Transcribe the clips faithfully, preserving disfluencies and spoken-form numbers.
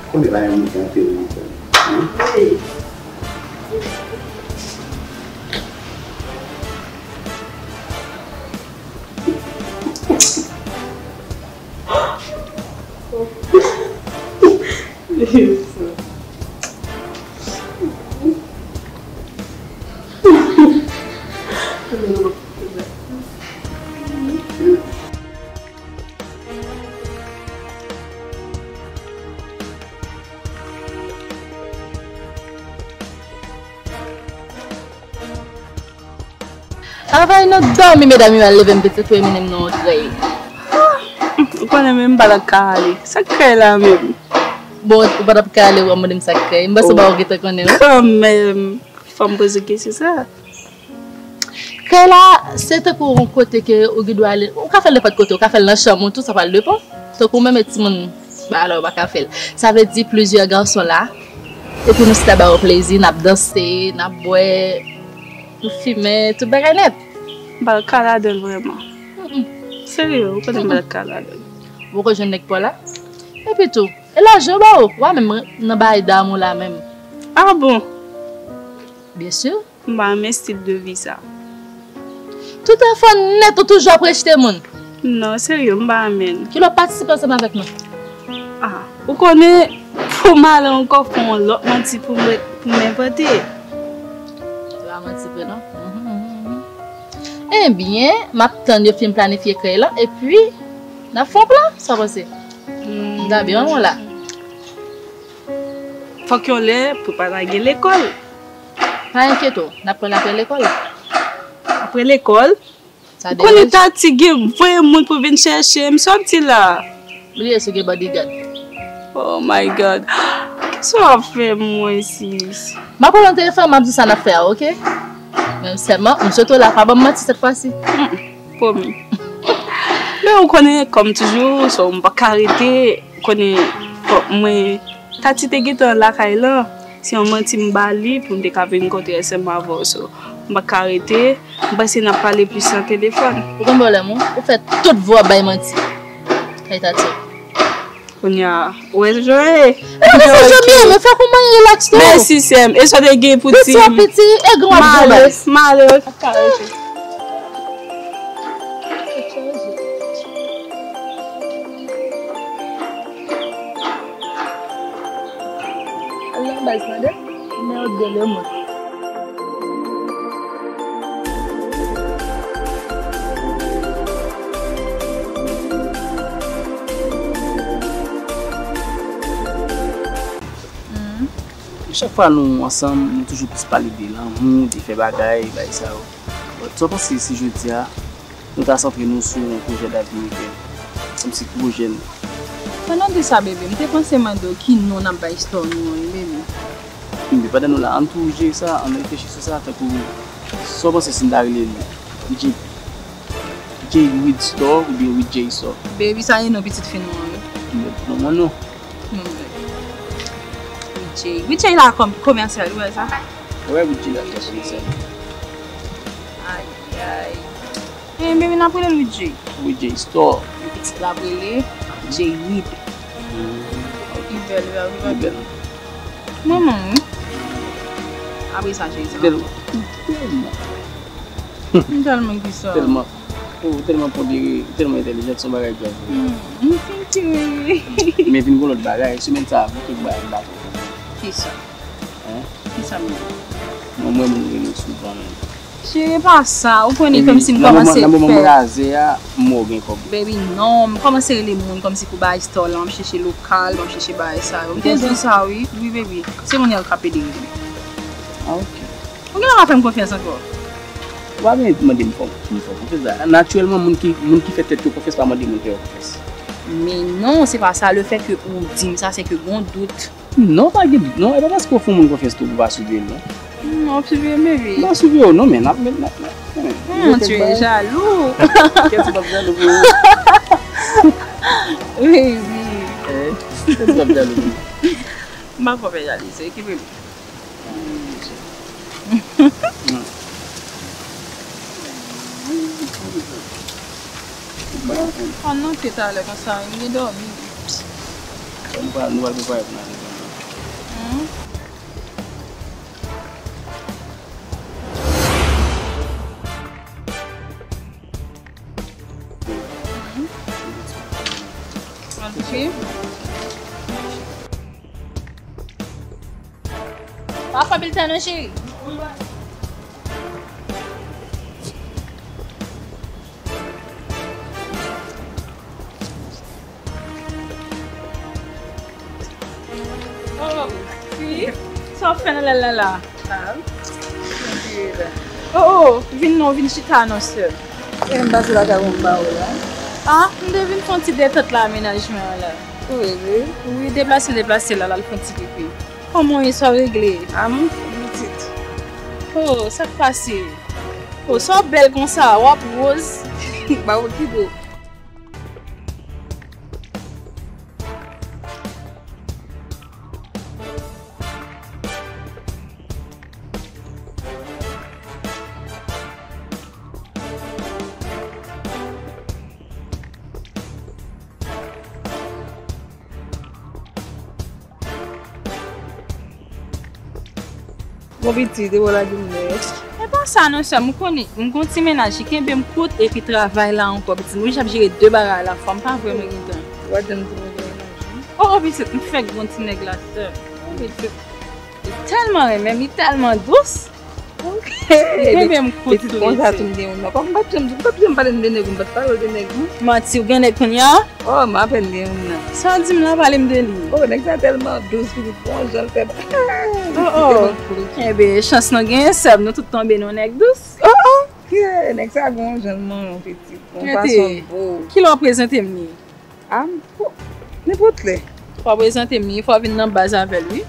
Konnen pa yon moun ki antere nan sèl. Travay nan dòmi, medam yo al leve m pitit pou Eminem nan yon trèy. Ou konnen menm m pa t ap ka ale. Sa k krèy la menm? Bon, ou pa t ap ka ale, w ap mande m sa k krèy. M panse w pa w gentan konnen, wi. Kanmenm, fò m poze w kesyon sa. Krèy la, se tankou yon kote ke ou gen dwa ale. Ou ka fè l nenpòt kote, ou ka fè l nan chanm ou tou, sa pral depann. Tankou menm e timoun, ba la ou pa ka fè l. Sa vle di plizyè gason la, epi nou chita ba yo plezi, n ap danse, n ap bwè, nou fimen, tout bagay nèt. M pa t ka ladan l vrèman. Mm-mm. Serye, ou konnen m pa t ka ladan l. Ou poko jwenn nèg pa w la? Epi tou, e lajan yo ba ou, wa menm nan bagay damou la menm. Ah bon? Byen si. M pa renmen estil de vi sa. Tout enfant nèt ou toujou ap rejte moun. Non, serye, m pa renmen l. Kilè w patisipe ansanm avèk nou? Ah, ou konnen, pou m ale ankò fè yon lòt manti pou mwen, pou m envante. Se pa manti vre non. Mhm, mhm, mhm. Ebyen, m ap tann yo fin planifye krèy lan, epi n ap fè yon plan, sa w panse? M ta byen renmen w la. Fòk yon lè pou pa ta gen lekòl. Pa enkyete w, n ap pran l apre lekòl. Apre lekòl? Sa deranje? Ou konnen Tati gen voye moun pou vin chèche m, sa w ap di la? Bliye si w gen bodyguard. Oh my God. Kisa w ap fè mwen, sis? M ap pran telefòn, m ap di sa n ap fè a, oke? Men sèlman, m swete w la pa ban m manti sèt fwa si. Mm, pwomi. Men ou konnen, kòm toujou, so, m pa ka rete, ou konnen, fòk mwen, Tati te gentan lakay lan, se yon manti m ba li pou m te ka vin kontre ansanm avè w, so, m pa ka rete, m panse n ap pale plis nan telefòn. Ou konn pwoblèm ou? Ou fè tout vwa bay manti. Kay Tati. Kounye a, ou wè jan e. E pa sa jan byen, men fè kouman relax tou. Mèsi, sè m. E sa w te gen pou di m? Piti a piti, e gran ap gran bay. M ale, m ale, ok. Al nan baz, tande? Nimewo de lemonn. Chak fwa nou ansanm, nou toujou plis pale de lanmou, de fè bagay, bagay sa yo. But, sa w panse si jodi a, nou ta santre nou sou yon pwojè davni ke, kòmsi pwojè nou? Pandan w di sa, bebe, m te panse mande w ki non n ap bay store nou an, wi, bebe. Bebe, pandan nou la, ann tou jere sa, ann reflechi sou sa, tankou, sa w panse si n ta rele l J, J Reed Store oubyen Reed J Store? Bebe, sa e non pitit fi nou an, wi. Non, non, non. Non, bebe. Reed J. Reed J la kòm, komèsyal, ou wè sa? Ou wè Reed J la trè komèsyal. Ay, ay. Eh, baby, n ap rele l Reed J. Reed J Store. Epi tit la ap rele J Reed. Mm. Li bèl, li bèl, li bèl. Li bèl. Mwen menm, wi. Apre sa, Jay, se bèl. Tèlman. M tèlman ki sa. Tèlman. Oh, ou tèlman pondere, ou tèlman entèlijan, se yon bagay grav. Mm, thank you, baby. Men vin gon lòt bagay, semèn sa a, gon kèk bagay m pa twò konprann. Kisa? Hein? Kisa m di? Mwen, mwen, moun rele w souvan, men. Cheri, e pa sa. Ou konnen kòmsi m kòmanse fè. Nan moman m raze a, m wè w gen kòb. Baby, non. M kòmanse rele moun kòmsi pou bay store lan, m ap chèche lokal, m ap chèche bagay sa yo. M te di w sa, wi. Wi, baby. Se Moniel k ap ede rele m. Ah, ok. Ou genlè pa fè m konfyans ankò. Ou pa bezwen mande m pou m fè w konfyans la. Natirèlman, moun ki, moun ki fè tèt yo konfyans pa mande moun fè yo konfyans. Men non, se pa sa. Le fait que ou di m sa, se ke gon dout. Non, pa gen dout non. E pa paske w fè yon moun konfyans tou pou w pa siveye l non. Non, w ap siveye m, baby. M pa siveye w non, men n ap, men n ap, n ap, men. Hmm, tu es jaloux. Kèt ou p ap jalou pou ou? Baby. Eh, kèt ou p ap jalou pou ou? M pa fò fè jalouz, ekipe m. Ann nan te talè konsa, m gen dòmi. Bon, nou pral, nou pral prepare pou n ale dòmi. Hmm. Pa fè bil tan non, cheri. Oh, fi, sa w ap fè nan lal la la? Ah, m ap fè yon ti reve. Oh, oh, vin non, vin chita non, sè. E m pase lakay ou m ba ou la. Ah, m te vin fè yon ti detant la, menaj mwen an la. Ou rele? Wi, deplase, deplase la, l al fè yon ti pipi. Kòman w ye, sa w regle? Ah, m pitit. Oh, sa k pase? Oh, sa w bèl konsa, w ap woz. Ba ou ki bo. Bon, pitit, e wè w lage m nèt. E pa sa non, sè m, ou konnen, m gon ti mennaj ki kenbe m kout epi travay la ankò, pitit. Mwen j ap jere de bagay alafwa, m pa vrèman gen tan. Ou pa janm di mwen gen mennaj, non? Oh, oh, pitit, m fèk gon ti nèg la, sè. Oh, pitit. Li tèlman renmen m, li tèlman dous. Ok. Li kenbe m kout tou, pitit. Konsa tou m gen youn nan. Kòm m pa t janm, m pa t janm pale m de nèg, m pa t pale w de nèg, non. Manti, ou gen nèg kounye a? Oh, m apèn gen youn nan. Sa w di m la, pale m de li. Oh, nèg sa tèlman dous, pitit, gon jan l fè. Oh, oh. Kenbe chans nou genyen, sè m, nou tout tonbe nan nèg dous. Oh, oh. Ke nèg sa gon jan l manman, pitit, gon fason l bo. Kilè w prezante m li? Ah, m po-, nenpòt lè. Fò w prezante m li, fò w vin nan baz avè l, wi.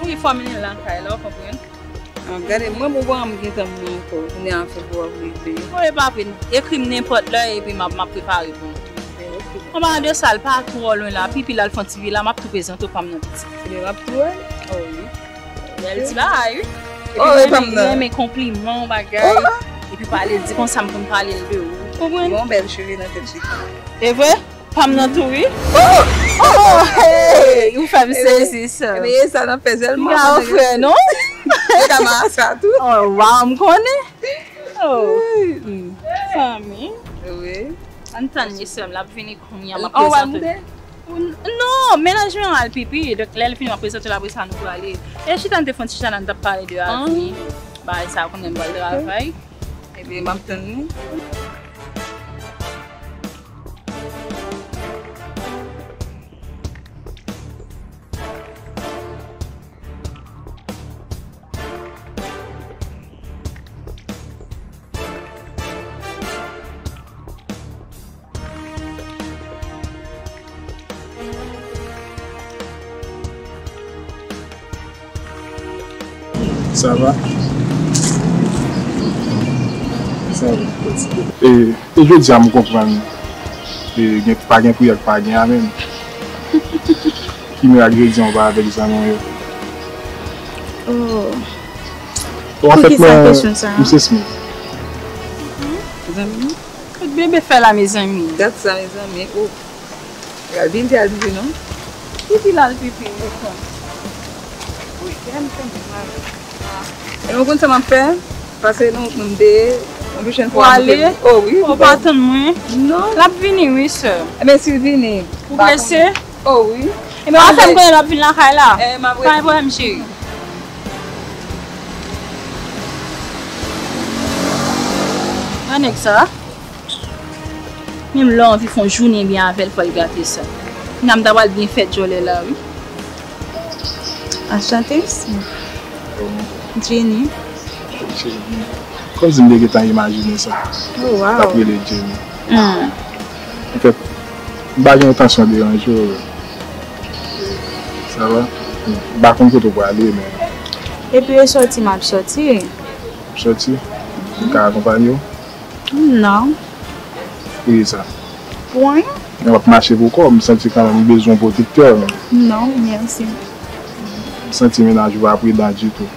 Wi, fò m vin lakay la, w konprann? Ah, gade, mwen, bon, bon, m gentan m ankò. Kounye a fè pou w ap rive. Bon, e pa vre, ekri m nenpòt lè, epi m ap, m ap prepare pou ou. Ok. An palan de sa, l pa twò lwen la, pipi l al fè yon ti vila, m ap tou prezante w pa m nan pitit. Ebyen, m ap tou wè. Oh, wi. Bèl ti bagay, wi. Oh, epi e pa m nan. Renmen konpliman, bagay. Oh, oh. Epi pale, di konsa m konn pale l de ou. Konprann? Gon bèl cheve nan tèt li. E vre? Pa m nan tou, wi. Oh! Oh, hey! Ou fè m sezi, sè. Ebyen, e sa n ap fè sèlman. M ka ofri, non? Ou ka mare sa tou. Oh, wow, m konnen. Oh. Fanmi. Wi. Ann tann li, sè m, l ap vini kounye a, m ap prezante. Non, mennaj mwen al pipi, donk lè l vini, m ap prezante l, apre sa nou prale. E chita, n te fè yon ti chita, n t ap pale de avi. Bagay sa, konnen m pral travay. Ebyen, m ap tann li. Sa va? Sa va. E, e jodi a m konprann, e, gen, pa gen priyè k pa gen amèn. Ki mirak jodi a w pa avèk zanmi w yo? Oh. Bon, anfèt, mwen, m se Smith. Zanmi m. Kot bebe fè la, mezanmi? Gad sa, mezanmi. Oh. Al vin, al vin, non. Ki di l al pipi, mechan. Wi, kè m fè mal. E mwen konn sa m ap fè? Pase nou, nou m deye, yon pwochèn fwa. Ou ale? Oh, wi. Ou pa tann mwen? Non. L ap vini, wi, sè. Ebyen, si l vini. Ou prese? Oh, wi. Ebyen, w a fè m konnen l ap vin lakay la. Eh, m ap rete. Pa gen pwoblèm, cheri. An nèg sa. Menm lè w anvi fè yon jounen byen avè l, fò l gate sa. Kounya m ta pral byen fè djòlè la, wi. Anchante, Jenny. Jenny. Kòmsi m te gentan imajine sa. Oh, wow. L ap rele Jenny. Hmm. Anfèt, m pa gen entansyon deranje w. Sa va? M pa konn kote w prale, men. Epi e sòti m ap sòti. W ap sòti? M ka akonpanye w? Non. Poukisa? Pou anyen. Men w ap mache pou kò w, m santi kanmenm m bezwen yon pwotektè, men. Non, mèsi. M santi mennaj ou pa pridan ditou.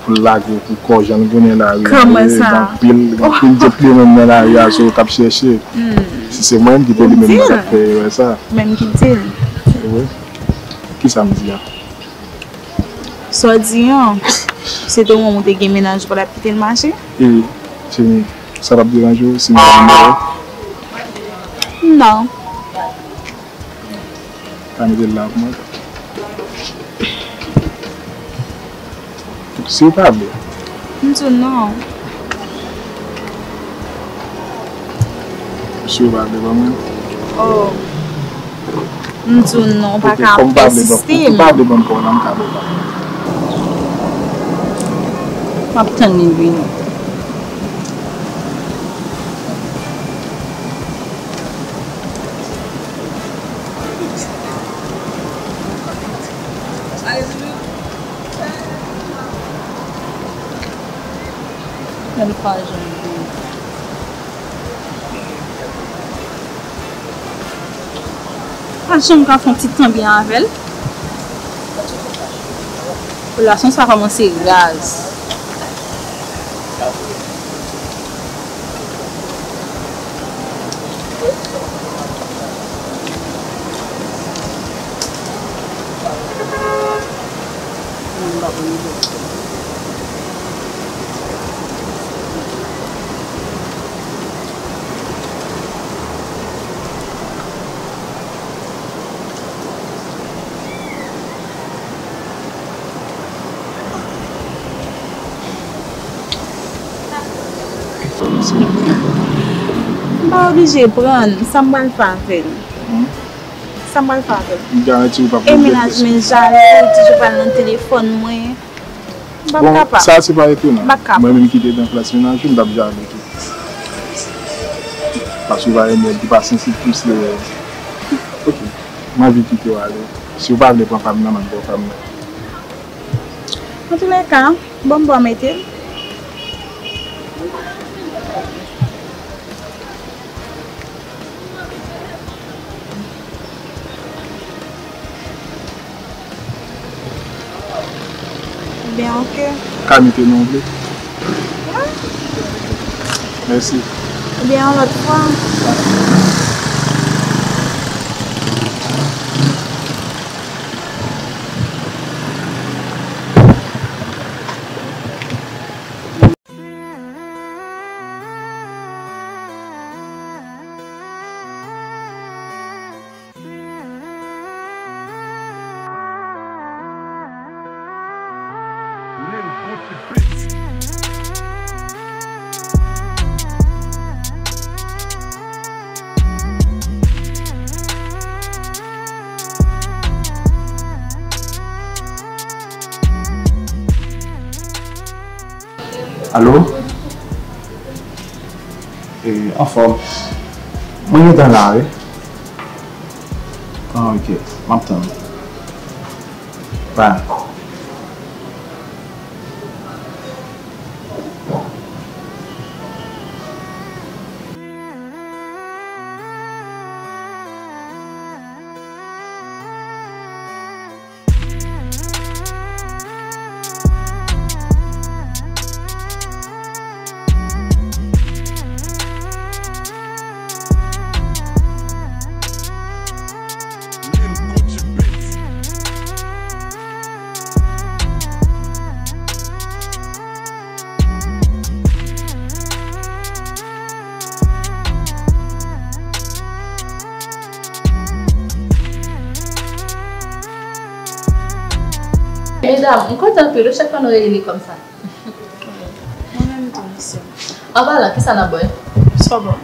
Pou l lage w pou kò w, jan l konnen lari a ye, gen anpil, gen anpil djentlemenn nan lari a, se yo k ap chèche. Hmm. Si se mwen menm ki te li menm, mwen t ap fè erè sa. Menm ki di l. Wi. Kisa m di a? Sa w di an, se te ou menm ou te gen mennaj ou pa t ap kite l mache? E, Jenny, sa p ap deranje w si m ba w nimewo w? Non. Ka mete l la pou mwen. Si w pa vle. M di w non. Si w pa vle ban mwen. Oh. M di w non, w pa ka ensiste. Ou pa vle ban m kò w la, m ka ban w pa. M ap tann li vini. Mwen pa janm vini. Pa janm ka fè yon ti tan byen avè l. Relasyon sa kòmanse raz. M pa oblije pran, sa m pral fè avè l? Hmm? Sa m pral fè avè l? M garanti ou p ap regrèt. E mennaj mwen jalou, toujou pral nan telefòn mwen. M p ap kapab. Bon, sa se pa etonan. M p ap kapab. Mwen menm ki te nan plas mennaj ou, m t ap jalou tou. Paske ou pa renmen nèg ki pa sansib pou serye. Ok, m anvi kite w ale. Si w pa vle pran pa m nan, m ap ba w pa m nan. Antoulèka, bon, m pral mete l. Ebyen, ok. Ka mete non w vle. Wi. Mèsi. Ebyen, yon lòt fwa. Alo? E, anfòm. Mwen gentan la, wi. Ah, ok. M ap tann ou. Bye. Medam, m kontan anpil, ou chak fwa nou reyini kòmsa. Mwen menm tou, mesye. An palan, kisa n ap bwè? Sòbon.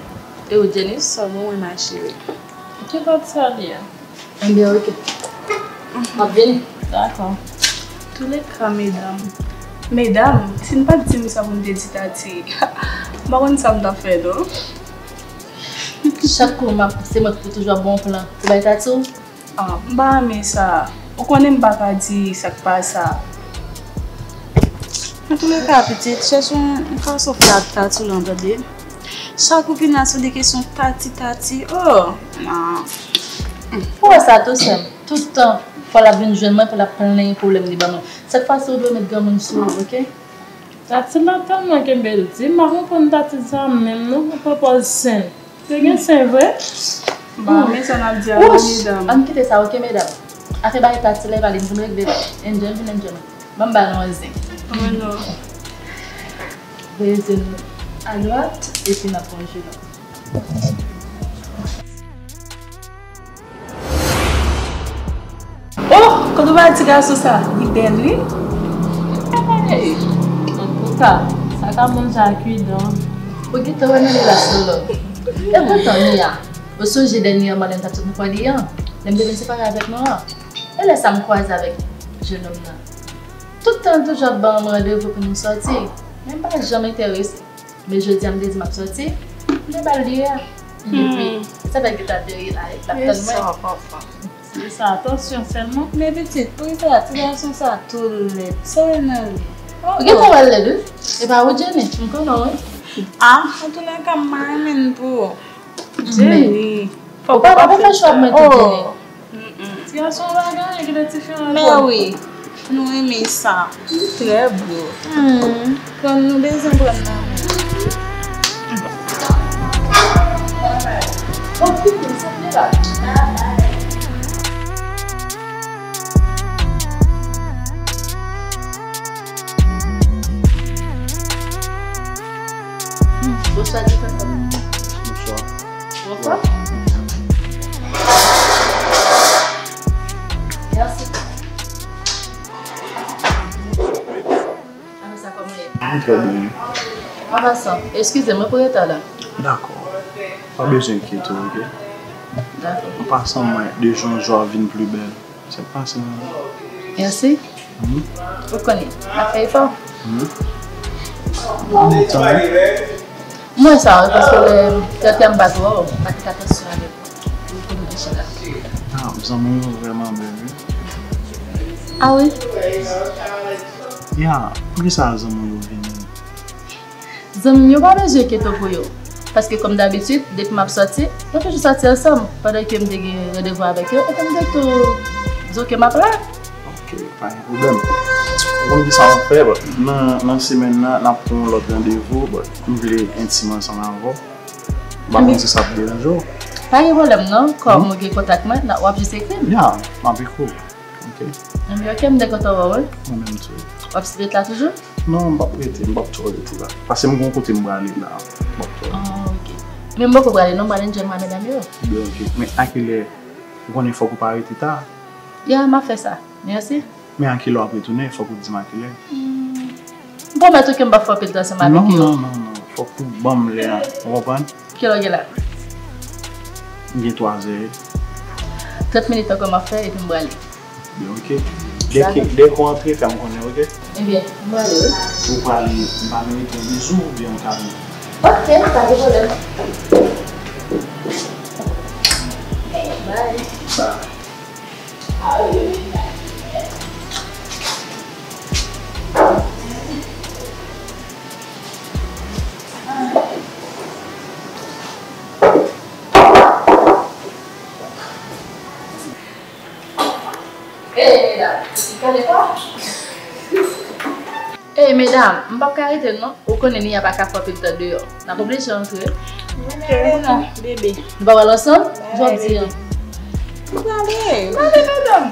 E ou, Jenny? Sòbon, wi, ma cheri. Ki lòt sa li ye? Enben, ok. M ap vini. Dakò. Toulèka, medam, Medam, si n pa t di m sa pou n te di Tati, m pa konn sa m t ap fè non. Chak kou m ap, se mwen ki pou toujou ap ba w plan pou bay Tati w. Ah, m pa renmen sa. Ou konnen m pa ka di sa k pa sa. Antouleka, pitit, chèche yon, yon fason fè ak Tati w lan, tande. Chak ou vin la, se de kesyon Tati, Tati. Oh, non. Ou wè sa tou, sè m. Tout tan, fò l ap vin jwenn mwen, pou l ap plenyen pwoblèm li ban mwen. Sèt fwa si, ou dwe met granmoun sou ou, oke? Tati la tèlman kenbe l di, m pa konprann Tati sa menm non, ou pran pòz sen. Te gen sen vre? M pa renmen sa n ap di a non, medam. Ann kite sa, oke, medam? Afè bay Tati la, e pa li m vin regle l. Enjoy, vin enjoy. Ban m ba nou yon zen. Voye zen nou adwat, epi n ap pran ji la. Oh, kote w bay ti gason sa? Li bèl wi. Hey, antouka, sa ka manje ak idan. Ou gentan wè nan li la solo. E poutan Nia, ou sonje dènyèman lè n t ap sot nan fwa li an, lè m te vin separe avèk nou an. E lè sa m kwaze avèk jennonm nan. Tout tan l toujou ap ban m randevou pou nou sòti, men m pa janm enterese. Men jodi a m te di m ap sòti, m te ba l lye a. Epi, sa fè l gentan ap dèyè la, l ap tann mwen. Se sa, atansyon sèlman. Men pitit, poukisa ti gason sa tou lèd? Sa w wè nan li? Ou gentan wè l lèd wi. E pa ou Jenny, m konnen w wi. Ah, antouleka m pa renmen l pou ou. Jenny. Fòk ou pa fè chwa mwen tou Jenny. Ti gason w pa gen anyen ki te diferan twò. Mèwi, nou renmen sa. Li trè bo. Pran nou bezwen pran nan men. Bonswa, Jefferson. Bonswa. Bonswa. Mèsi. Alo, sa kòman ye? M trè byen. An pasan, eskize m wi pou reta la. Dakò. Pa bezwen enkyete w, oke? Dakò. An pasan, m wè de jou an jou w ap vin pli bèl. Sa k pase menm? Mèsi. Ou konnen, m ap fè efò. Mwen sa wi, paske lè tèt la m pa twò, m pa te ka atansyon avèk ou. Ou konnen m chita. Ah, zanmi w yo vrèman bèl wi. Ah wi? Ya, poukisa zanmi w yo vini? Zanmi m yo pa bezwen enkyete w pou yo. Paske kòm dabitid, depi m ap sòti, nou toujou sòti ansanm. Pandan ke m te gen randevou avèk yo, epi m te tou di w ke m ap la. Ok, pa gen pwoblèm. Ou konn kisa w ap fè, but nan, nan semèn nan, n ap pran yon lòt randevou, but m vle entim ansanm avè w. M pa konn si sa ap deranje w. Pa gen pwoblèm non, kòm ou gen kontak mwen, w ap jis ekri m. Ya, m ap ekri w. Ok. Ebyen, ok, m te kontan wè w wi. Mwen menm tou. W ap ret la toujou? Non, m p ap rete, m p ap twò rete la. Paske m gen yon kote m prale la. M p ap twò rete. Ah, ok. Men m poko prale non, m prale enjoy m ak medam yo. Ebyen, ok. Men a kilè, ou konnen fòk ou pa rete ta? Ya, m ap fè sa. Mèsi. Men a kilè w ap retounen, fòk ou di m a kilè. Hmm. M pwomèt ou ke m p ap fè anpil tan ansanm avèk yo. Non, non, non, non. Fòk ou ban m lè a, ou konprann? Kilè w gen la? M gen twazè. Trant minit ankò m ap fè epi m prale. Ebyen, ok. Dèke, dèke w antre, fè m konnen, ok? Ebyen, m prale wi. Ou prale, m pa merite yon bizou oubyen yon kado? Ok, pa gen pwoblèm. Bye. Bye. Ey, medam, ou kale pa? Ey, medam, m p ap ka rete non. Ou konnen Nia pa ka fè anpil tan deyò. N ap oblije antre. Ok, bebe. Nou pa pral ansanm? Jodi an. Nou prale. Prale, medam.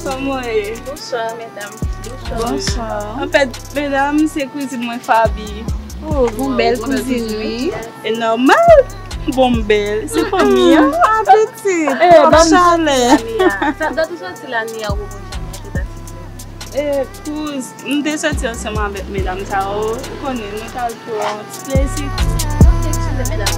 Kòman w ye? Bonswa, medam. Bonswa. Anfèt, medam, se kouzin mwen, Faby. Oh, bon bèl kouzin, wi. E nòmal. Bon, m bèl. Se fanmi an. Ah, pitit. Eh, ban m- Chalè. Sa dat ou soti la, Nia, ou bon janm, tout aktivite. E kouz, m te soti ansanm avèk medam sa yo. Ou konnen, nou t al fè yon ti plezi. Eskize, medam.